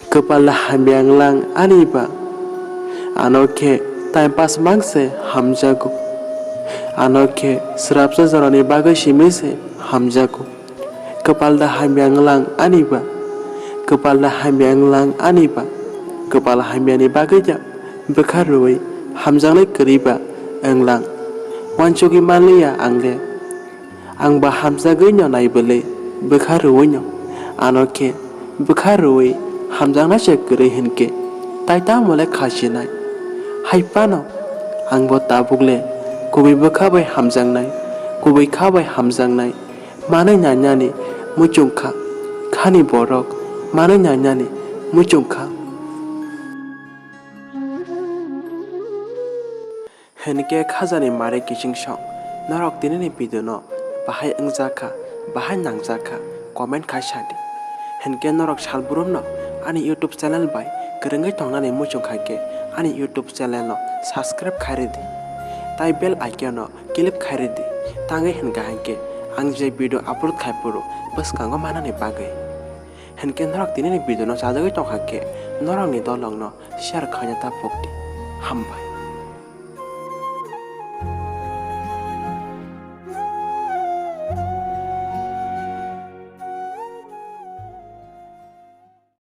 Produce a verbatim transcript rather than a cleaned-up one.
Kwpal da hamya wnglang ani ba. Ano khe time pass mang se hamjago. Ano khe srapsa jorani bagwi simi se hamjago. Kwpal da hamya wnglang ani ba. Kwpal da hamya wnglang ani ba. Kwpal hamyani bagwi da bwkha rwui hamjaknai kwrwi ba wnglang. Uansugwi manliya ang le. Ang ba hamjagwi no nai bwle bwkha rwui no. Ano khe bwkha rwui hamjaknai se kwrwi hinkhe tai tamo le kha sinai. Hai phano ang bo tabuk le kubui bwkha bai hamjaknai, kubui kha bai hamjaknai. Manwi nainani muchung kha, khani borok manwi nainani muchung kha. Hinkhe khajani mare kiching song, norok tinini video no bahai wngjak kha, bahai nangjak kha, comment khai sa di. Hinkhe norok salbrum no ani YouTube channel bai kwrwngwi tongnani muchung khai khe ani YouTube channel no subscribe khai rw di. Tai bell icon no click khai rw di. Tangwi hinkha hinkhe ang je video upload khai phuru bwskango manani bagwi. Hinkhe norok tinini video no chajagwi tongkha khe norokni dolong no share khaina ta pokdi. Hambai.